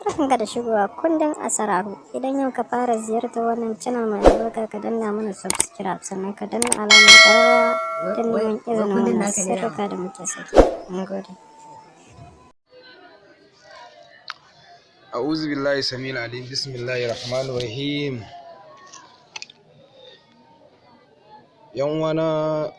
Barkanka da shigowa kundin Asararu. Idan yau ka fara ziyartar wannan channel mai albarka, ka danna mana subscribe, sannan ka danna alamar ƙararrawa don neman izinin wannan sirrika da muke saki. Mun gode. أعوذ بالله السميع العليم، بسم الله الرحمن الرحيم. Yan uwana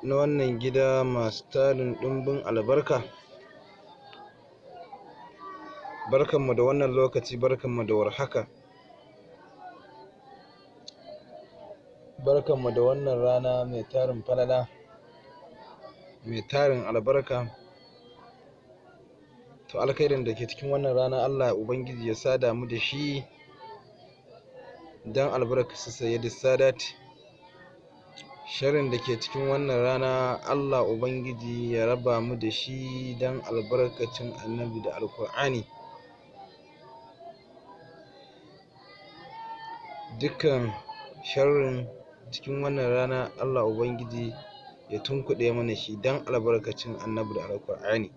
na wannan gida masu tarin ɗumbin albarka, barkanmu da wannan lokaci, barkanmu da warhaka, barkanmu da wannan rana mai tarin falala, mai tarin albarka. To, alkhairin da ke cikin wannan rana, Allah Ubangiji ya sada mu da shi don albarkacin Sayyidi Sadat. Sharrin da ke cikin wannan rana, Allah Ubangiji ya raba mu da shi don albarkacin Annabi da Alkur'ani. Dukkan sharrin cikin wannan rana, Allah Ubangiji ya tunkuɗe mana shi don albarkacin Annabi da Alkur'ani.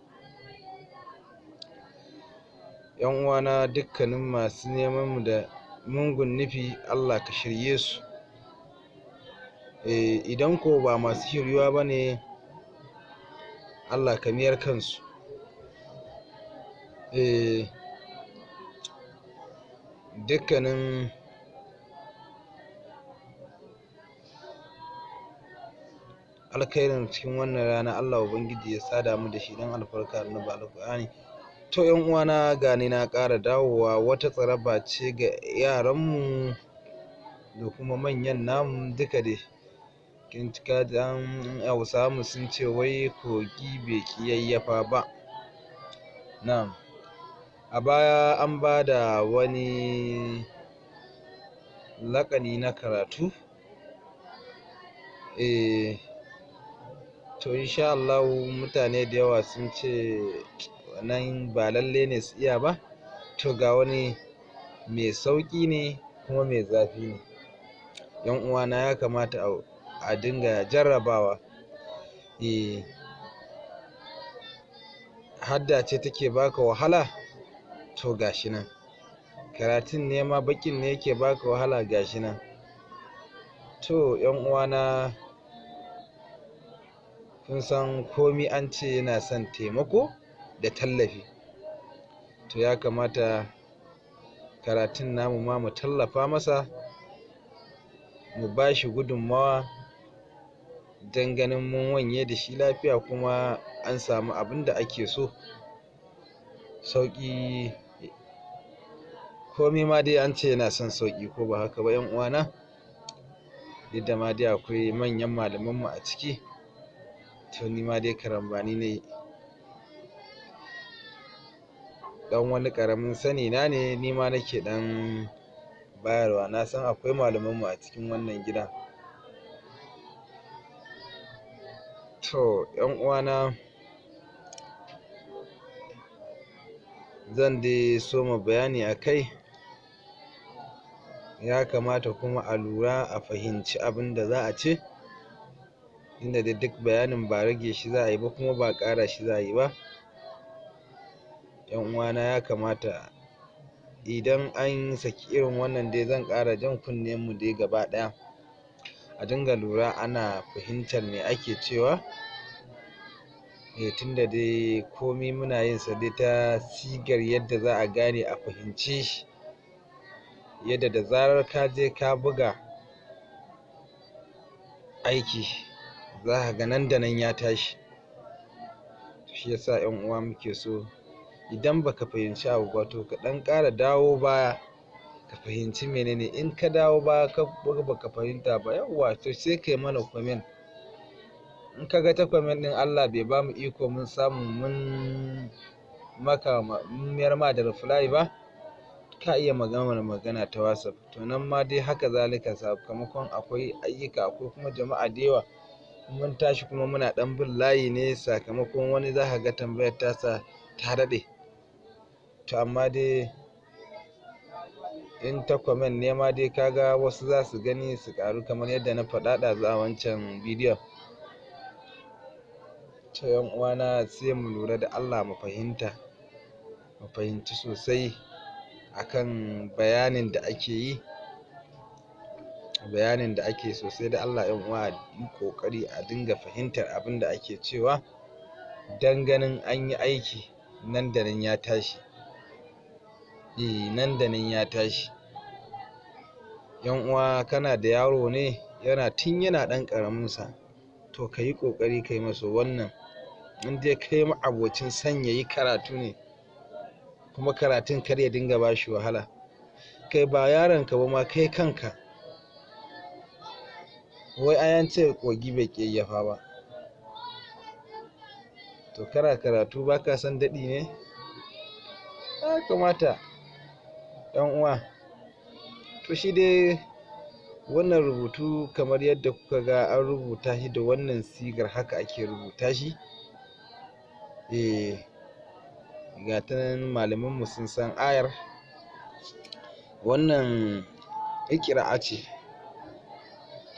Yan uwana, dukkanin masu neman mu da mungun nufi, Allah ka shirye su. Idan ko ba masu shiryuwa ba ne, Allah ka miyar kansu. Dukkanin alkhairin cikin wannan rana, Allah Ubangiji ya sada mu da shi don albarka Annabi Alkur'ani. To, yan uwana, gani na ƙara dawowa. Wata tsaraba ce ga yaranmu da kuma manyan namu duka dai. Kin cika dan Hausawa mu sun ce wai kogi bai ƙi yayyafa ba. Na'am, a baya an ba da wani laƙani na karatu. To, insha Allahu mutane da yawa sun ce wannan ba lalle ne su iya ba. To, ga wani mai sauƙi ne kuma mai zafi ne. Yan uwana, ya kamata a dinga jarrabawa. Hadda ce take baka wahala, to gashi nan. Karatun ne ma, baƙin ne yake baka wahala, gashi nan. To, yan uwana, kun san komi an ce yana son taimako da tallafi. To, ya kamata karatun namu ma mu tallafa masa, mu ba shi gudunmawa don ganin mun wanye da shi lafiya kuma an samu abin da ake so. Sauƙi komi ma dai an ce yana son sauƙi, ko ba haka ba, yan uwana? Duk da ma dai akwai manyan malamanmu a ciki, to ni ma dai karambani ne, ɗan wani ƙaramin sani na ne ni ma nake ɗan bayarwa. Na san akwai malamanmu a cikin wannan gida. To, yan uwana, zan dai soma bayani a kai. Ya kamata kuma a lura a fahimci abin da za a ce, inda dai duk bayanin ba rage shi za a yi ba kuma ba ƙara shi za a yi ba. Yan uwana, ya kamata idan an saki irin wannan dai, zan ƙara jan kunnen mu dai gaba ɗaya, a dinga lura ana fahimtar me ake cewa. Tunda dai komi muna yin sa dai ta sigar yadda za a gane a fahimce shi, yadda da zarar ka je ka buga aiki, za ka ga nan da nan ya tashi. Shi yasa, yan uwa, muke so idan baka fahimci abu ba, to ka ɗan ƙara dawo baya ka fahimci menene. In ka dawo baya ka baka fahimta ba, yawwa, to sai kai mana comment. In ka ga ta comment ɗin, Allah bai bamu iko mun samu mun maka mun mayar ma da reply ba, ka iya magana ta WhatsApp. To, nan ma dai haka zalika, sakamakon akwai ayyuka, akwai kuma jama'a da yawa. Mun tashi kuma muna ɗan bin layi ne, sakamakon wani za ka ga tambayar tasa ta daɗe. To, amma dai in ta comment ne ma dai, ka ga wasu za su gani su ƙaru, kamar yadda na faɗa ɗazu a wancan bidiyon. To, yan uwana, sai mu lura da Allah mu fahimta. Mu fahimci sosai akan bayanin da ake yi, bayanin da ake sosai. Da Allah 'yan uwa a yi ƙoƙari a dinga fahimtar abin da ake cewa dan ganin an yi aiki nan da nan ya tashi. Nan da nan ya tashi. 'Yan uwa, kana da yaro ne yana tun yana ɗan ƙaramin sa, to ka yi ƙoƙari ka yi masa wannan. In dai kai ma'abocin son ya yi karatu ne, kuma karatun kar ya dinga ba shi wahala. Kai ba yaronka ba ma, kai kanka. Wai ai an ce kogi bai ƙi yayyafa ba. To kana karatu ba ka son daɗi ne? Ya kamata 'yan uwa. To shi dai wannan rubutu kamar yadda kuka ga an rubuta shi da wannan sigar, haka ake rubuta shi. Ga ta nan, malamanmu sun san ayar. Wannan iƙra'a ce.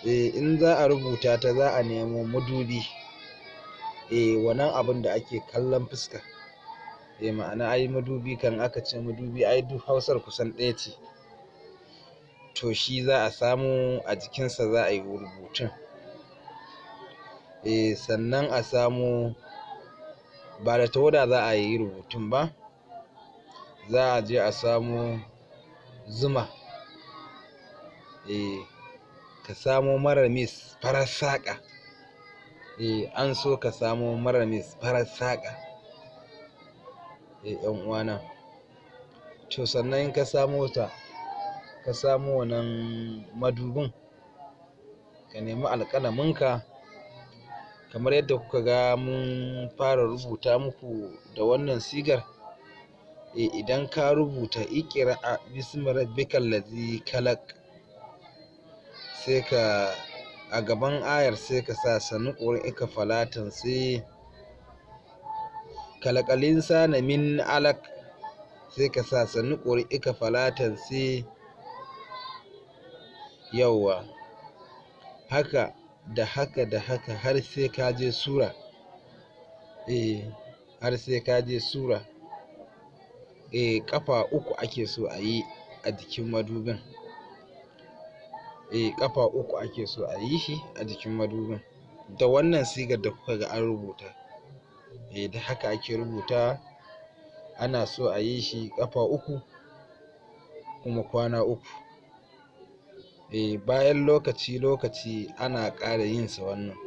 In za a rubuta ta za a nemo madubi. Wannan abun da ake kallon fuska. Ma'ana ai madubi, kan aka ce madubi ai duk Hausar kusan ɗaya ce. To shi za a samo, a jikinsa za a yi rubutun. Sannan a samo, ba da tawada za a yi rubutun ba, za a je a samo zuma. Ka samo mara mis farar saƙa. An so ka samo mara mis farar saƙa. 'Yan uwana. To sannan in ka samo ta, ka samo wannan madubin, ka nemi alƙalaminka kamar yadda kuka ga mun fara rubuta muku da wannan sigar. Idan ka rubuta iqra bismi rabbikal ladzi khalaq, sai ka a gaban ayar sai ka sa sanuqri'uka falatan, sai khalaqal insana min alaq, sai ka sa sanuqri'uka falatan, sai yawwa. Haka da haka da haka har sai ka je sura. Har sai ka je sura. Ƙafa uku ake so a yi a jikin madubin. Ƙafa uku ake so a yi shi a jikin madubin da wannan sigar da kuka ga an rubuta. Da haka ake rubuta. Ana so a yi shi ƙafa uku kuma kwana uku. Bayan lokaci lokaci ana ƙara yin sa wannan.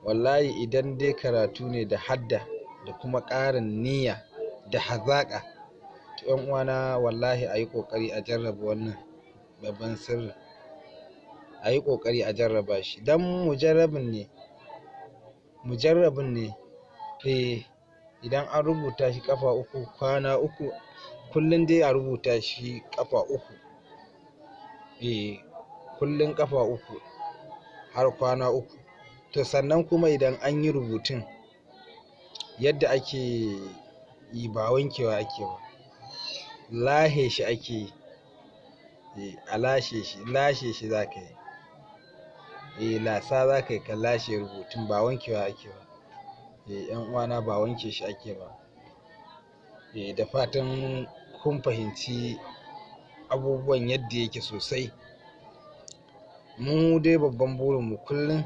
Wallahi idan dai karatu ne da hadda da kuma ƙarin niyya da hazaƙa, to 'yan uwana wallahi a yi ƙoƙari a jarraba wannan babban sirrin. A yi ƙoƙari a jarraba shi don mujarrabin ne, mujarrabin ne. Idan an rubuta shi ƙafa uku kwana uku, kullum dai a rubuta shi ƙafa uku. Kullum ƙafa uku har kwana uku. To sannan kuma idan an yi rubutun yadda ake yi, ba wankewa ake ba, lahe shi ake yi. A lashe shi, lashe shi za ka yi. Lasa za ka yi, ka lashe rubutun, ba wankewa ake ba. 'Yan uwana, ba wanke shi ake ba. Da fatan kun fahimci abubuwan yadda yake sosai. Mu dai babban burinmu kullum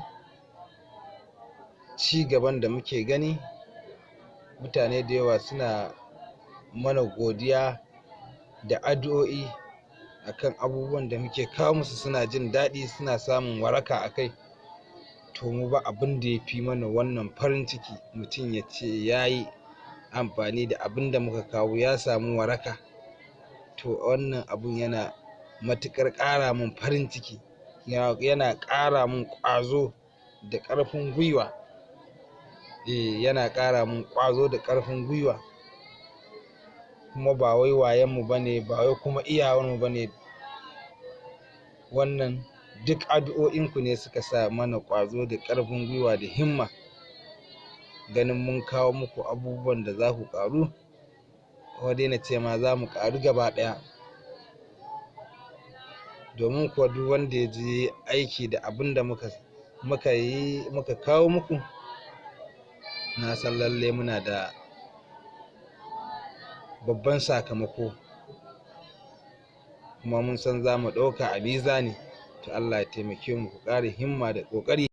ci gaban da muke gani, mutane da yawa suna mana godiya da addu'o'i akan abubuwan da muke kawo musu, suna jin daɗi, suna samun waraka a kai. To mu ba abin da ya fi mana wannan farin ciki, mutum ya ce ya yi amfani da abin da muka kawo ya samu waraka. To wannan abun yana matuƙar ƙara min farin ciki, yana ƙara min ƙwazo da ƙarfin gwiwa. Yana ƙara min ƙwazo da ƙarfin gwiwa. Kuma ba wai wayenmu ba ne, ba wai kuma iyawarmu ba ne. Wannan duk addu'o'inku ne suka sa mana ƙwazo da ƙarfin gwiwa da himma ganin mun kawo muku abubuwan da za ku ƙaru, ko dai na ce ma za mu ƙaru gaba ɗaya. Domin kuwa duk wanda ya je aiki da abin da muka yi muka kawo muku, na san lalle muna da babban sakamako, kuma mun san za mu ɗauka a mizani. To Allah ya taimake mu, ku ƙara himma da ƙoƙari.